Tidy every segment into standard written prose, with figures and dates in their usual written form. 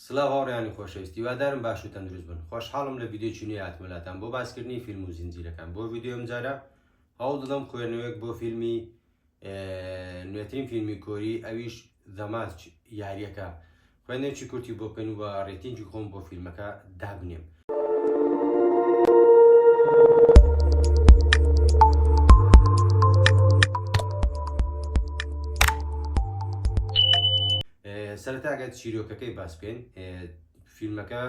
سڵاو هاوڕێیانی خۆشەویست هیوادارم باش و تەندروست بن خۆشحاڵم لە ڤیدیۆیەکی نوێ هاتمە لاتان بۆ باسکردنی فیلم و زنجیرەکان بۆ ڤیدیۆی ئەمجارە هەوڵ دەدەم خوێندنەوەیەک بۆ فیلمی نوێترین فیلمی کۆری ئەویش The Match یاریەکە خوێندنێکی کورتی بۆ بکەن و rating ی خۆم بۆ فیلمەکە دابنێم. سەرەتا گەر چیرۆکەکەی باس بکەین فیلمەکە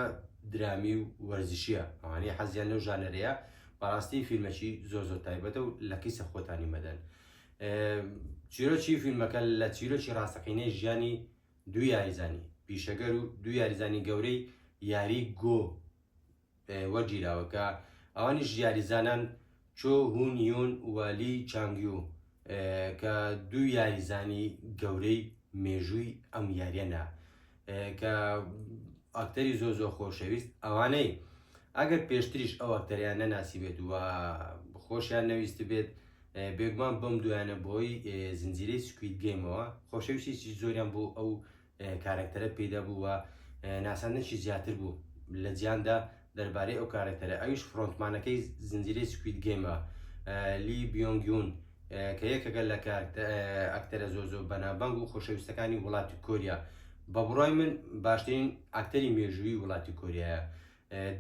درامی و وەرزشیە ئەوانەی حەزیان لەو ژانەرەیە بەڕاستی فیلمەکی زۆر زۆر تایبەتە و لە کیسە خۆتانی مەدەن چیرۆکی فیلمەکە لە چیرۆکی ڕاستەقینەی ژیانی دوو یاریزانی پیشەگەر و دوو یاریزانی گەورەی یاری گۆ وەرگیراوە کە ئەوانیش یاریزانان چۆ هون یون و لی چانگ یو کە دوو یاریزانی گەورەی مێژووی ئەم یاریەنە کە ئەکتەری زۆر زۆر خۆشەویست ئەوانەی ئەگەر پێشتریش ئەو ئەکتەریان نەناسی بێت و خۆشیان نەویست بێت بێگومان بەم دویانە بۆی زنجیرەی Squid Game ەوە خۆشەویستیی زۆریان بۆ ئەو کارەکتەرە پەیدا بوو و ناساندنێکی زیاتر بوو لە جیهاندا دەربارەی ئەو کارەکتەرە ئەویش frontman ەکەی زنجیرەی Squid Game ە لی بیۆنگ یون کە یەکێکە لە ئەکتەرە زۆر زۆر بەناوبانگ و خۆشەویستەکانی وڵاتی کۆریا بە بڕای من باشترین ئەکتەری مێژووی وڵاتی کۆریایە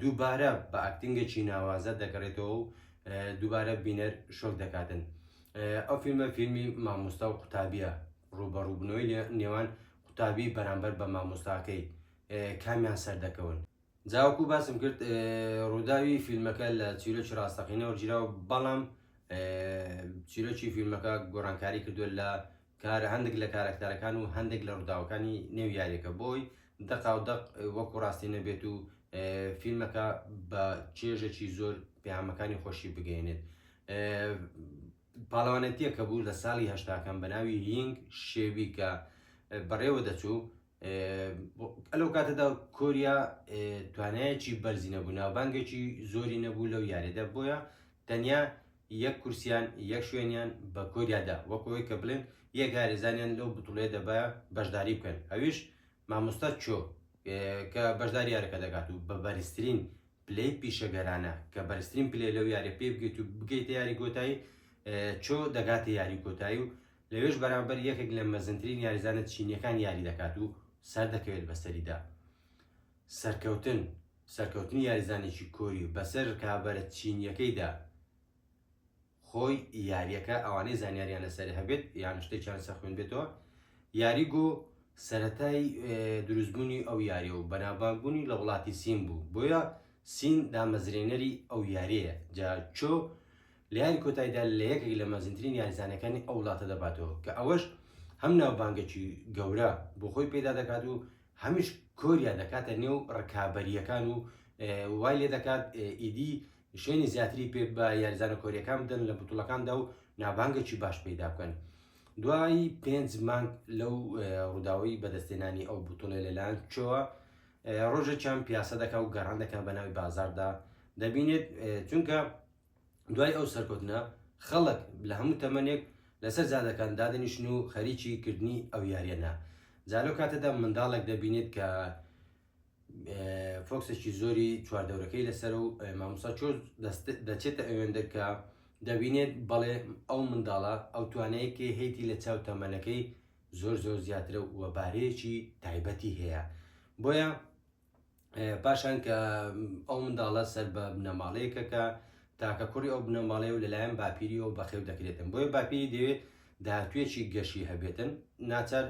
دووبارە بە acting ێکی ناوازە دەگەڕێتەوە و دووبارە بینەر شۆک دەکاتن ئەو فیلمە فیلمی مامۆستا و قوتابیە ڕووبەڕووبوونەوەی نێوان قوتابی بەرامبەر بە مامۆستاکەی کامیان سەردەکەون. جا وەکو باسم کرد ڕووداوی فیلمەکە لە چیرۆکی ڕاستەقینە وەرگیراوە بەڵام چیرۆکی فیلمەکە گۆڕانکاری کردووە لە کار هەندێک لە کارەکتەرەکان و هەندێک لە ڕووداوەکانی نێو یاریەکە بۆی دەقا و دەق وەکو ڕاستی نەبێت و فیلمەکە بە چێژێکی زۆر پەیامەکانی خۆشی بگەێنێت پاڵەوانێتییەکە بوو لە ساڵی هەشتاکان بە ناوی یینگ شێوی کە بەڕێوە دەچوو لەو کاتەدا کۆریا توانایەکی بەرزی نەبوو ناوبانگێکی زۆری نەبوو لەو یاریدا بۆیە تەنیا یەک کورسیان یەک شوێنیان بە کۆریادا وەکەوەی کە بڵێن یەک یاریزانیان لەو بتوڵێ دەبایە بەشداری بکەن ئەویش مامۆستا چۆ کە بەشداری یارەکە دەکات و بە بەرزترین پلەی پیشەگەرانە کە بەرزترین پلەی لەو یاریە پێ بگەیت و بگەیتە یاری کۆتایی چۆ دەگاتە یاری کۆتایی و لەوێش بەرامبەر یەکێک لە مەزنترین یاریزانە چینیەکان یاری دەکات و سەردەکەوێت بەسەریدا سەرکەوتن سەرکەوتنی یاریزانێکی کۆری بەسەر رکابەرە چینیەکەیدا خۆی یاریەکە ئەوانەی زانیاریان لەسەر هەبێت یان شتێکیان لەسەر خوێندبێتەوە یاری گۆ سەرەتای دروستبوونی ئەو یاریە و بەناوبانگبوونی لە وڵاتی سین بوو بۆیە سین دامەزرێنەری ئەو یاریەیە جا چۆ لە یاری کۆتاییدا لە یەکێک لە مەزنترین یاریزانەکانی ئەو وڵاتە دەباتەوە کە ئەوەش هەم ناوبانگێکی گەورە بۆ خۆی پەیدا دەکات و هەمیش کۆریا دەکاتە نێو ڕکابەرییەکان و وای لێ دەکات ئیدی شوێنی زیاتری پێ بە یاریزانە کۆریەکان بدەن لە بتوڵەکاندا و ناوبانگێکی باش پەیدا بکەن. دوای پێنج مانگ لەو ڕووداوەی بەدەستێنانی ئەو بتوڵێ لەلایەن چۆوە ڕۆژێکیان پیاسە دەکا و گەڕان دەکا بە ناوی بازاردا دەبینێت چونکە دوای ئەو سەرکەوتنە خەڵک لە هەموو تەمەنێک لەسەر جادەکان دادەنیشن و خەریکی کردنی ئەو یاریەنە جا لەو کاتەدا منداڵێک دەبینێت کە فۆکسێکی زۆری چواردەورەکەی لەسەر و مامۆستا چۆ دەچێتە ئەوێندە کە دەبینێت بەڵێ ئەو منداڵە ئەو توانەیەکی هەیتی لە چاو تەمەنەکەی زۆر زۆر زیاترە و بارەیەکی تایبەتی هەیە بۆیە پاشان کە ئەو منداڵە سەر بە بنەماڵەیەکە کە تاکە کوڕی ئەو بنەماڵەیە و لەلایەن باپیریەوە بەخێو دەکرێتن بۆیە باپیری دەوێت داهاتوویەکی گەشی هەبێتن ناچار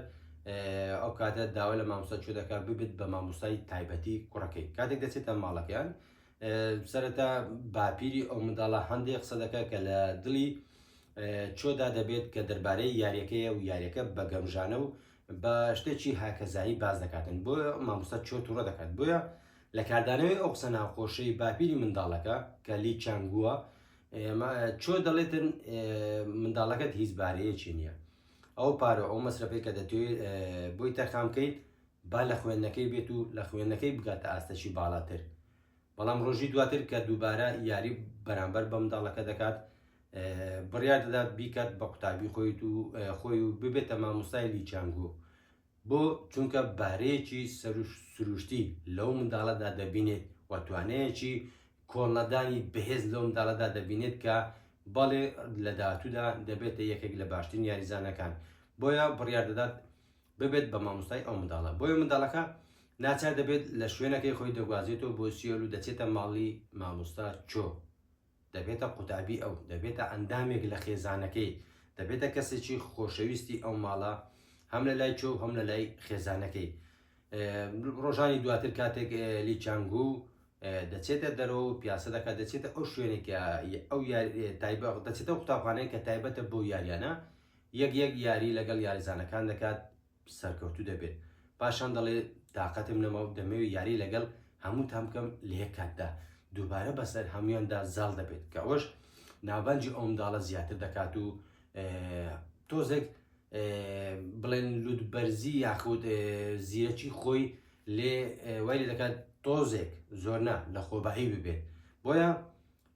ئەو کاتە داوا لە مامۆستا چۆ دەکات ببێت بە مامۆستای تایبەتی کوڕەکەی کاتێک دەچێتە ماڵەکەیان سەرەتا باپیری ئەو منداڵە هەندێک قسە دەکات کە لە دڵی چۆدا دەبێت کە دەربارەی یاریەکەیە و یاریەکە بە گەمژانە و بە شتێکی هاکەزایی باس دەکاتن بۆیە مامۆستا چۆ توڕە دەکات بۆیە لە کاردانەوەی ئەو قسە ناخۆشەی باپیری منداڵەکە کە لی چانگووە چۆ دەڵێتن منداڵەکەت هیچ بارەیەکی نییە ئەو پارە ئەو مەسرەفەی کە دەتوێت بۆی تەرخان بکەیت با لە خوێندنەکەی بێت و لە خوێندنەکەی بگاتە ئاستەکی باڵاتر بەڵام ڕۆژی دواتر کە دووبارە یاری بەرامبەر بە منداڵەکە دەکات بڕیار دەدات بیکات بە قوتابی خۆیت و خۆی و ببێتە مامۆستای لیچانگو. بۆ؟ چونکە بەهرەیەکی سروشتی لەو منداڵەدا دەبینێت و توانایەکی کۆڵنەدانی بەهێز لەو منداڵەدا دەبینێت کە بەڵێ لە داهاتوودا دەبێتە یەکێک لە باشترین یاریزانەکان، بۆیە بڕیار دەدات ببێت بە مامۆستای ئەو منداڵە. بۆیە منداڵەکە ناچار دەبێت لە شوێنەکەی خۆی دەگوازێتەوە بۆ سیۆل و دەچێتە ماڵی مامۆستا چۆ. دەبێتە قوتابی ئەو، دەبێتە ئەندامێک لە خێزانەکەی، دەبێتە کەسێکی خۆشەویستی ئەو ماڵە هەم لە لای چۆ و هەم لە لای خێزانەکەی. ڕۆژانی دواتر کاتێک لی چانگو دەچێتە دەرەوە و پیاسە دەکات دەچێتە ئەو شوێنێک کە ئەو تایبە دەچێتە قوتابخانەیە کە تایبەتە بۆ یاریانە یەک یەک یاری لەگەڵ یاریزانەکان دەکات سەرکەوتوو دەبێت پاشان دەڵێ تاقەتم نەما و دەمەوێت یاری لەگەڵ هەمووتان بکەم لە یەک کاتدا دووبارە بەسەر هەمویاندا زاڵ دەبێت کە ئەوەش ناوبانگی ئەو منداڵە زیاتر دەکات و تۆزێک بڵێن لوت بەرزی یاخود زیرەکی خۆی لێ وای لێ دەکات تۆزێک زۆر نا لە خۆبایی ببێت بۆیە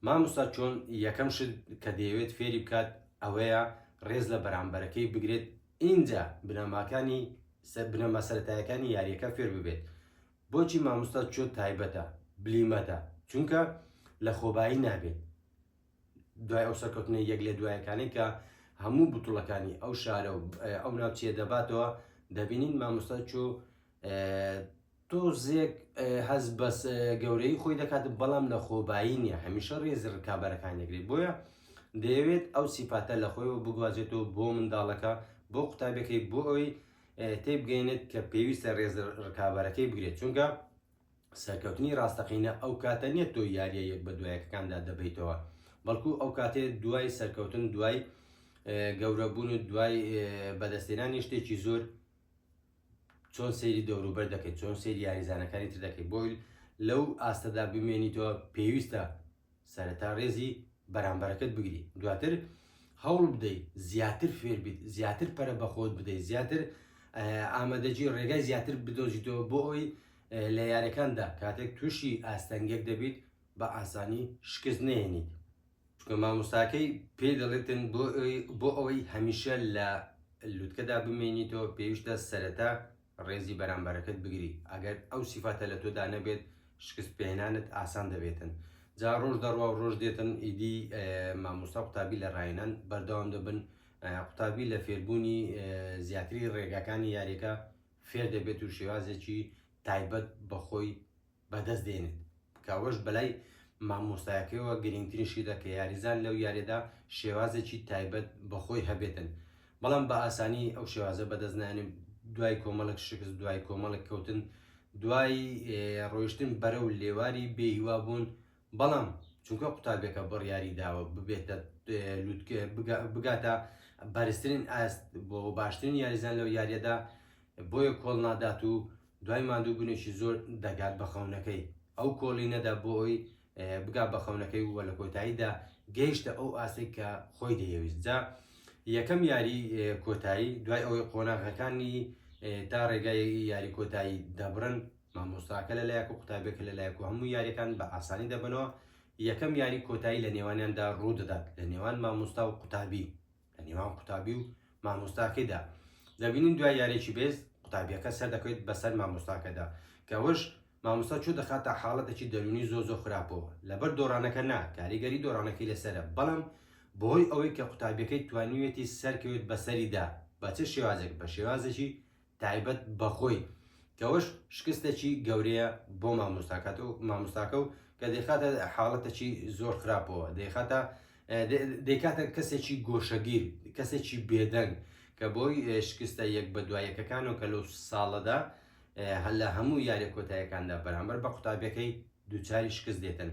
مامۆستا چۆن یەکەم شت کە دەیەوێت فێری بکات ئەوەیە ڕێز لە بەرامبەرەکەی بگرێت ئینجا بنەماکانی بنەما سەرەتایەکانی یاریەکە فێر ببێت بۆچی مامۆستا چۆ تایبەتە بلیمەتە چونکە لە خۆبایی نابێت دوای ئەو سەرکەوتنە یەک لە دوایەکانەی کە هەموو بتوڵەکانی ئەو شارە و ئەو ناوچەیە دەباتەوە دەبینین مامۆستا چۆ تۆزێک هەست بە گەورەی خۆی دەکات بەڵام لە خۆبایی نییە هەمیشە ڕێزی ڕکابەرەکان دەگرێت بۆیە دەیەوێت ئەو سیفاتە لە خۆیەوە بگوازێتەوە بۆ منداڵەکە بۆ قوتابیەکەی بۆ ئەوەی تێبگەینێت کە پێویستە ڕێز ڕکابەرەکەی بگرێت چونکە سەرکەوتنی ڕاستەقینە ئەو کاتە نییە تۆ یاریە یەک بە دوایەکەکاندا دەبیتەوە بەڵکو ئەو کاتێ دوای سەرکەوتن دوای گەورەبوون و دوای بەدەستێنانی شتێکی زۆر چۆن سەیری دەوروبەر دەکەیت چۆن سەیری یاریزانەکانی تر دەکەیت بۆی لەو ئاستەدا بمێنیتەوە پێویستە سەرەتا ڕێزی بەرامبەرەکەت بگری دواتر هەوڵ بدەیت زیاتر فێربیت زیاتر پەرە بەخۆت بدەیت زیاتر ئامادەجی ڕێگای زیاتر بدۆزیتەوە بۆ ئەوی لە یاریەکاندا کاتێک تووشی ئاستەنگێک دەبیت بە ئاسانی شکست نێنیت چونکە مامۆستاکەی پێی دەڵێتن بۆ ئەوەی هەمیشە لە لوتکەدا بمێنیتەوە پێویستە سەرەتا ڕێزی بەرامبەرەکەت بگری ئەگەر ئەو سیفاتە لە تۆدا نەبێت شکست پێهێنانت ئاسان دەبێتن جا ڕۆژ دەڕوا و ڕۆژ دێتن ئیدی مامۆستا قوتابی لە ڕاهێنان بەردەوام دەبن قوتابی لە فێربوونی زیاتری ڕێگاکانی یاریەکە فێر دەبێت و شێوازێکی تایبەت بەخۆی بەدەست دێنێت کە ئەوەش بەلای مامۆستایەکەیەوە گرنگترین شتە کە یاریزان لەو یاریەدا شێوازێکی تایبەت بەخۆی هەبێتن بەڵام بە ئاسانی ئەو شێوازە بەدەست نایەنێت دوای کۆمەڵک شکست دوای کۆمەڵک کەوتن دوای ڕۆیشتن بەرەو لێواری بێهیوا بوون بەڵام چونکە قوتابیەکە بڕیاری داوە ببێتە لوتکە بگاتە بەرزترین ئاست بۆ باشترین یاریزان لەو یاریەدا بۆیە کۆڵ نادات و دوای ماندووبوونێکی زۆر دەگات بە خەونەکەی، ئەو کۆڵی نەدا بۆ ئەوەی بگات بە خەونەکەی و لە کۆتاییدا گەیشتە ئەو ئاستەی کە خۆی دەیەویست. جا یەکەم یاری کۆتایی دوای ئەوەی قۆناغەکانی تا ڕێگای یاری کۆتایی دەبڕن، مامۆستاکە لە لایەک و قوتابیەکە لە لایەک و هەموو یاریەکان بە ئاسانی دەبەنەوە، یەکەم یاری کۆتایی لە نێوانیاندا ڕوودەدات لە نێوان مامۆستا و قوتابی. لە نێوان قوتابی و مامۆستاکەیدا دەبینین دوای یاریی بێز قوتابیەکە سەردەکەوێت بەسەر مامۆستاکەدا کە ئەوەش مامۆستا چۆ دەخاتە حاڵەتێکی دەروونی زۆر زۆر خراپەوە لەبەر دۆڕانەکە نا کاریگەری دۆڕانەکەی لەسەرە بەڵام بەهۆی ئەوەی کە قوتابیەکەی توانیوێتی سەرکەوێت بەسەریدا بە چ شێوازێک بە شێوازێکی تایبەت بەخۆی کەوەش شکستێکی گەورەیە بۆ مامۆستاکات و مامۆستاکە و کە دەیخاتە حاڵەتێکی زۆر خراپەوە دەیخاتە دەیکاتە کەسێکی گۆشەگیر کەسێکی بێدەنگ کە بۆی شکستە یەک بە دوایەکەکان و کە لەو ساڵەدا هەر لە هەموو یاریە کۆتایەکاندا بەرامبەر بە قوتابیەکەی دووچاری شکست دێتن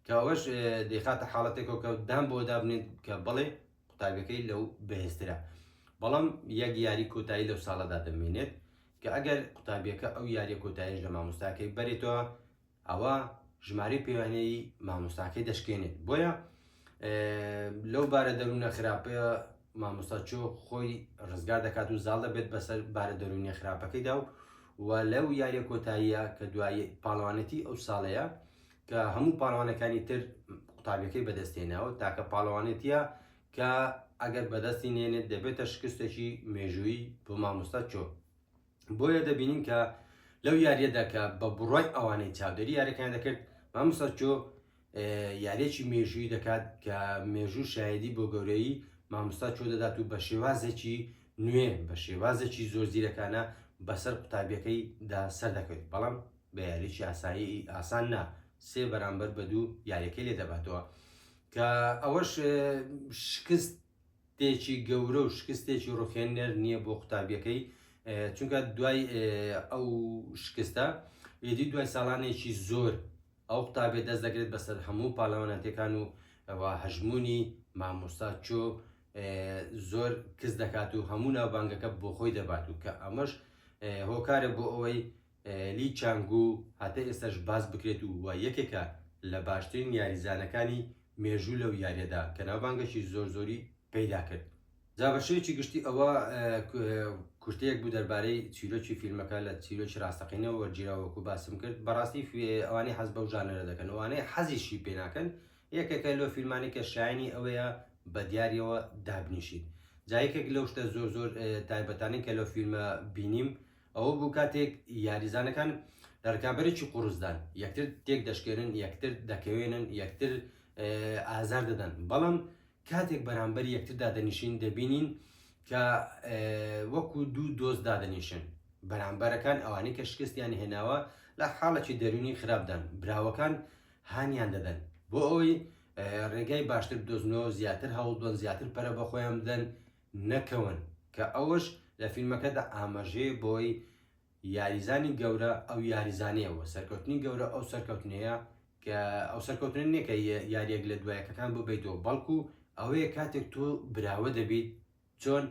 کە ئەوەش دەیخاتە حاڵەتێکەوە کە دان بۆ دابنێت کە بڵێ قوتابیەکەی لەو بەهێزترە بەڵام یەک یاری کۆتایی لەو ساڵەدا دەمێنێت کە ئەگەر قوتابیەکە ئەو یاریە کۆتاییش لە مامۆستاکەی بەرێتەوە ئەوە ژمارەی پێوانەیی مامۆستاکەی دەشکێنێت بۆیە لەو بارە دەروونە خراپەیە مامۆستا چۆ خۆی ڕزگار دەکات و زاڵ دەبێت بەسەر بارە دەروونیە خراپەکەیدا و و لەو یاریە کۆتاییە کە دوای پاڵەوانێتی ئەو ساڵەیە کە هەموو پاڵەوانەکانی تر قوتابیەکەی بەدەستێناوە تاکە پاڵەوانێتیە کە ئەگەر بەدەستی نێنێت دەبێتە شکستێکی مێژوویی بۆ مامۆستا چۆ. بۆیە دەبینین کە لەو یاریەدا کە بە بڕوای ئەوانەی چاودێری یاریەکان دەکرد مامۆستا چۆ یاریەکی مێژووی دەکات کە مێژوو شایدی بۆ گەورەی مامۆستا چۆ دەدات و بە شێوازێکی نوێ بە شێوازێکی زۆر زیرەکانە بەسەر قوتابیەکەی دا سەر دەکەوێت بەڵام بە یاریی ئاسایی ئاسان نا سێ بەرامبەر بە دوو یاریەکەی لێ دەباتەوە کە ئەوەش شکست تێکی گەورە و شکستێکی ڕوخێنەر نییە بۆ قوتابیەکەی چونکە دوای ئەو شکستە ئیدی دوای ساڵانێکی زۆر ئەو قوتابیە دەست دەگرێت بەسەر هەموو پاڵەوانەتەکان و ئەوە هەژمونی مامۆستا چۆ زۆر کز دەکات و هەموو ناوبانگەکە بۆ خۆی دەبات و کە ئەمەش هۆکارە بۆ ئەوەی لی چانگو هەتا ئێستاش باس بکرێت و وە یەکێکە لە باشترین یاریزانەکانی مێژوو لەو یاریەدا کە ناوبانگێکی زۆر زۆری پەیدا کرد. جا بە شێوەیەکی گشتی ئەوە کورتەیەک بوو دەربارەی چیرۆکی فیلمەکە لە چیرۆکی ڕاستەقینەوە وەرگیراوە وەکو باسم کرد بەڕاستی ئەوانەی حەز بەو ژانەرە دەکەن و ئەوانەی حەزیشی پێ ناکەن یەکێکە لەو فیلمانەی کە شایەنی ئەوەیە بە دیاریەوە دابنیشیت جا یەکێک لەو شتە زۆر زۆر تایبەتانەی کە لەو فیلمە بینیم ئەوە بوو کاتێک یاریزانەکان لە ڕکابەرێکی قوڕسدان یەکتر تێک دەشکێنن یەکتر دەکەوێنن یەکتر ئازار دەدەن بەڵام کاتێک بەرامبەر یەکتر دادەنیشین دەبینین کە وەکو دوو دۆست دادەنیشن بەرامبەرەکان ئەوانەی کە شکستیان هێناوە لە حاڵەکی دەروونی خراپدان براوەکان هانیان دەدەن بۆ ئەوەی ڕێگای باشتر بدۆزنەوە زیاتر هەوڵبدەن زیاتر پەرە بە خۆیان بدەن نەکەون کە ئەوەش لە فیلمەکەدا ئاماژەیە بۆی یاریزانی گەورە ئەو یاریزانەیە و سەرکەوتنی گەورە ئەو سەرکەوتنەیە کە ئەو سەرکەوتنە نییە کە یاریەک لە دوایەکەکان ببیتەوە بەڵکو ئەوەیە کاتێک تۆ براوە دەبیت چۆن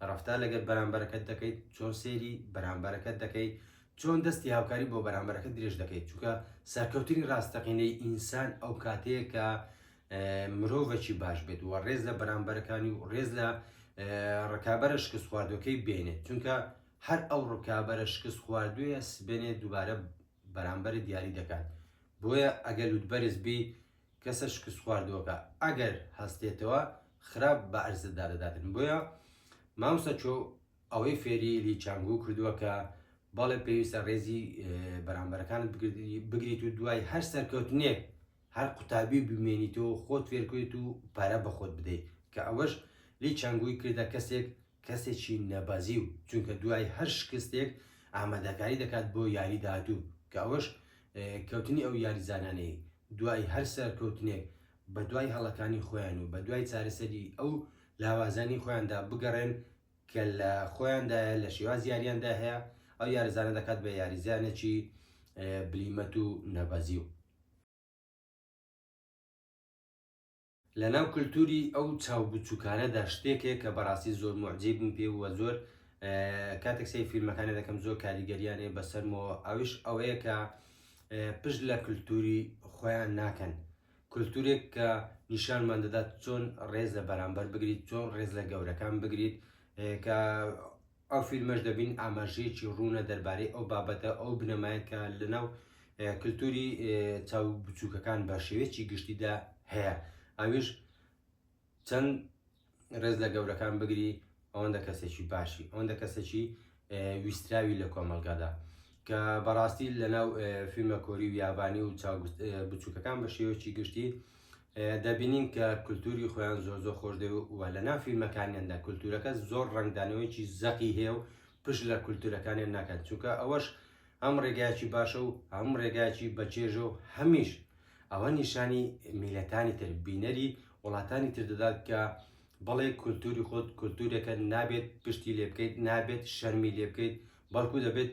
ڕفتار لەگەر بەرامبەرەکەت دەکەیت چۆن سێری بەرامبەرەکەت دەکەیت چۆن دەستی هاوکاری بۆ بەرامبەرەکەت درێژ دەکەیت چونکە سەرکەوتنی ڕاستەقینەی ئینسان ئەو کاتەیە کە مرۆڤێکی باش بێت و ڕێز لە بەرامبەرەکانی و ڕێز لە ڕکابەرە شکست خواردوەکەی بێنێت چونکە هەر ئەو ڕکابەرە شکست خواردوویە سبێنێ دووبارە بەرامبەرت دیاری دەکات بۆیە ئەگەر لوتبەرز بی کەسە شکست خواردووەکە ئەگەر هەستێتەوە خراپ بە ئەرزت دادەداتن بۆیە مامۆستا چۆ ئەوەی فێری لی چانگو کردووە کە بەڵێ پێویستە ڕێزی بەرامبەرەکانت بگریت و دوای هەر سەرکەوتنێک هەر قوتابی بمێنیتەوە خۆت فێرکەیت و پارە بە خۆت بدەیت کە ئەوەش لی چانگوی کردە کەسێک کەسێکی نەبەزیو چونکە دوای هەر شکستێک ئامادەکاری دەکات بۆ یاری داهاتوو کە ئەوەش کەوتنی ئەو یاریزانانەی دوای هەر سەرکەوتنێک بە دوای هەڵەکانی خۆیان و بە دوای چارەسەری ئەو لاوازانی خۆیاندا بگەڕێن کە لە خۆیاندایە لە شێواز یاریاندا هەیە ئەو یاریزانە دەکات بە یاریزانێکی بلیمەت و نەبەزیو. لەناو کلتوری ئەو چاو بچوکانەدا شتێک هەیە کە بەڕاستی زۆر موعجیبم پێ بووە زۆر کاتێک سەیری فیلمەکانی دەکەم زۆر کاریگەریان هەیە بەسەرمەوە ئەویش ئەوەیە کە پشت لە کلتوری خۆیان ناکەن کلتورێک کە نیشانمان دەدات چۆن ڕێز لە بەرامبەر بگریت چۆن ڕێز لە گەورەکان بگریت کە ئەو فیلمەش دەبین ئاماژەیەکی ڕوونە دەربارەی ئەو بابەتە ئەو بنەمایە کە لەناو کلتوری چاو بچووکەکان بە شێوەیەکی گشتیدا هەیە ئەویش چەند ڕێز لە گەورەکان بگری ئەوەندە کەسێکی باشی ئەوەندە کەسێکی ویستراوی لە کۆمەڵگادا کە بەڕاستی لەناو فیلمە کۆری و یابانی و چاو بچووکەکان بە شێوەیەکی گشتی دەبینین کە کولتوری خۆیان زۆر زۆر خۆش دەوێت و لەناو فیلمەکانیاندا کولتورەکە زۆر ڕەنگدانەوەیەکی زەقی هەیە و پشت لە کولتورەکانیان ناکەن چونکە ئەوەش هەم ڕێگایەکی باشە و هەم ڕێگایەکی بەچێژە و هەمیش ئەوە نیشانی میلەتانی تر بینەری وڵاتانی تر دەدات کە بەڵێ کولتوری خۆت کولتورێکە نابێت پشتی لێ بکەیت نابێت شەرمی لێ بکەیت بەڵکو دەبێت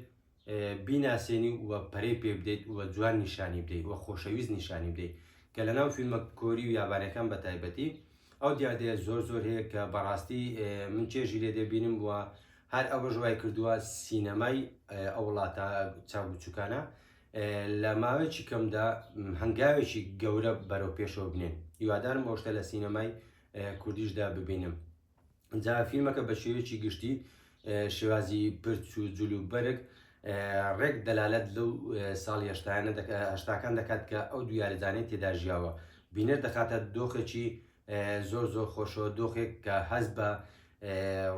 بیناسێنی و پەرەی پێ بدەیت و جوان نیشانی بدەیت و خۆشەویست نیشانی بدەیت کە لەناو فیلمە کۆری و یابانەکان بە تایبەتی ئەو دیاردەیە زۆر زۆر هەیە کە بەڕاستی من چێژی لێ دەبینم و هەر ئەوەش وای کردووە سینەمای ئەو وڵاتە چاو بچووکانە لە ماوەیەکی کەمدا هەنگاوێکی گەورە بەرەو پێشەوە بنێن هیوادارم ئەو شتە لە سینەمای کوردیشدا ببینم جا فیلمەکە بە شێوەیەکی گشتی شێوازی پرچ و جل و بەرگ ڕێک دەلالەت لەو ساڵی هەشتایانە هەشتاکان دەکات کە ئەو دوو یاریزانەی تێدا ژیاوە بینەر دەخاتە دۆخێکی زۆر زۆر خۆشەوە دۆخێک کە هەست بە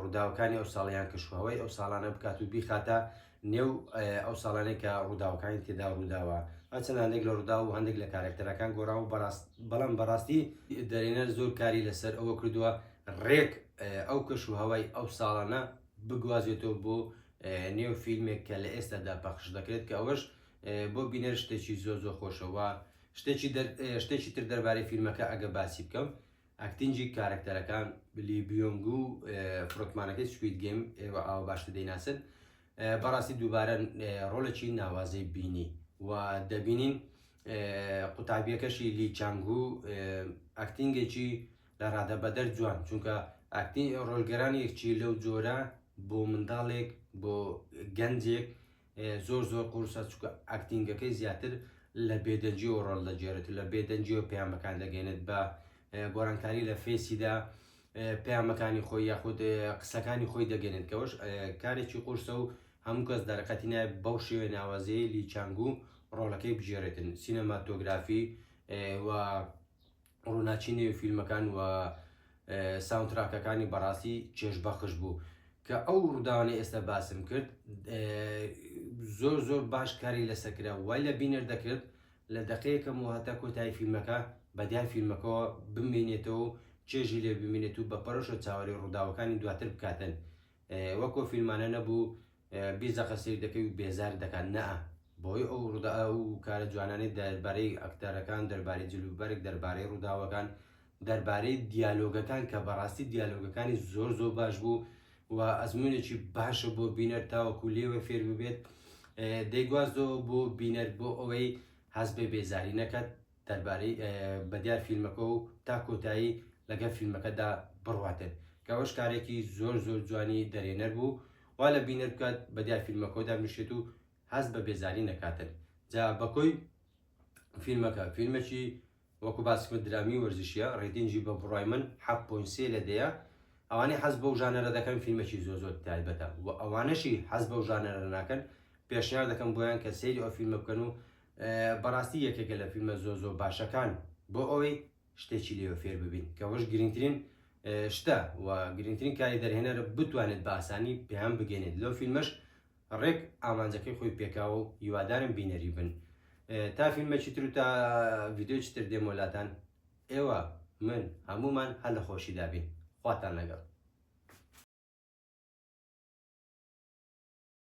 ڕووداوەکانی ئەو ساڵە یان کەشوهەوای ئەو ساڵانە بکات و بیخاتە نێو ئەو ساڵانەی کە ڕووداوەکانی تێدا ڕووداوە. هەرچەند هەندێک لە ڕووداو و هەندێک لە کارەکتەرەکان گۆڕاوە بەڕاست بەڵام بەڕاستی دەرێنەر زۆر کاری لەسەر ئەوە کردووە ڕێک ئەو کەش و هەوای ئەو ساڵانە بگوازێتەوە بۆ نێو فیلمێک کە لە ئێستادا پەخش دەکرێت کە ئەوەش بۆ بینەر شتێکی زۆر زۆر خۆشە و شتێکی شتێکی تر دەربارەی فیلمەکە ئەگە باسی بکەم acting ی کارەکتەرەکان لی بیۆنگ و frontman ەکەی Squid Game ئێوە ئاوە باشتر دەیناسن بەڕاستی دووبارە ڕۆڵێکی ناوازەی بینی و دەبینین قوتابیەکەشی لی چانگو acting ێکی لە ڕادەبەدەر جوان چونکە acting ڕۆلگەرانێکی لەو جۆرە بۆ منداڵێک بۆ گەنجێک زۆر زۆر قورسە چونکە acting ەکەی زیاتر لە بێدەنگیەوە ڕۆڵ دەگێڕێت و لە بێدەنگیەوە پەیامەکان دەگەێنێت بە گۆڕانکاری لە face یدا پەیامەکانی خۆی یاخود قسەکانی خۆی دەگەێنێت کەوەش کارێکی قورسە و هەموو کەس دەرەقەتی نایە بەو شێوێ ناوازەیە لی چانگو ڕۆڵەکەی بگێڕێتن سینەماتۆگرافی و ڕووناکی نێو فیلمەکان و soundtrack ەکانی بەڕاستی چێژبەخش بوو کە ئەو ڕووداوانەی ئێستا باسم کرد زۆر زۆر باش کاری لەسەر کرا وای لە بینەر دەکرد لە دەقەیەکەم و هەتا کۆتایی فیلمەکە بە دیار فیلمەکەەوە بمێنێتەوە و چێژی لێ بمێنێت و بە پەرۆشە چاوەری ڕووداوەکانی دواتر بکاتن وەکۆ فیلمانە نەبوو 20 دەقە سیر دەکەی و بێزار دەکات نە بۆی ئەو ڕوودا ئەو کارە جوانانەی دەربارەی ئەکتەرەکان دەربارەی جلوبەرگ دەربارەی ڕووداوەکان دەربارەی دیالۆگەکان کە بەڕاستی دیالۆگەکانی زۆر زۆر باش بوو و ئەزمونێکی باشە بۆ بینەر تاوەکو لێوە فێر ببێت دەیگوازەوە بۆ بینەر بۆ ئەوەی هەست بە بێزاری نەکات دەربارەی بەدیار فیلمەکە و تا کۆتایی لەگەڵ فیلمەکەدا بڕواتن کە ئەوەش کارێکی زۆر زۆر جوانی دەرێنەر بوو وا لە بینەر بکات بەدیار فیلمەکەوە دابنیشێت و هەست بە بێزاری نەکاتن جا بەکۆی فیلمەکە فیلمێکی وەکو باسم کرد درامی وەرزشیە rating ی بە بڕای من 7.3 لە دەیە ئەوانەی حەز بەو ژانەرە دەکەن فیلمێکی زۆر زۆر تایبەتە و ئەوانەشی حەز بەو ژانەرە ناکەن پێشنیار دەکەم بۆیان کە سەیری ئەو فیلمە بکەن و بەڕاستی یەکێکە لە فیلمە زۆر زۆر باشەکان بۆ ئەوەی شتێکی لێوە فێر ببین کە ئەوەش گرنگترین شتە و گرنگترین کاری دەرهێنەرە بتوانێت بە ئاسانی پەیام بگەێنێت لەو فیلمەش ڕێک ئامانجەکەی خۆی پێکاوە و هیوادارم بینەری بن تا فیلمێکی تر و تا ڤیدیۆیەکی تر دێمەوە لاتان ئێوە من هەموومان هەر لە خۆشیدا بین خواتان لەگەڵ.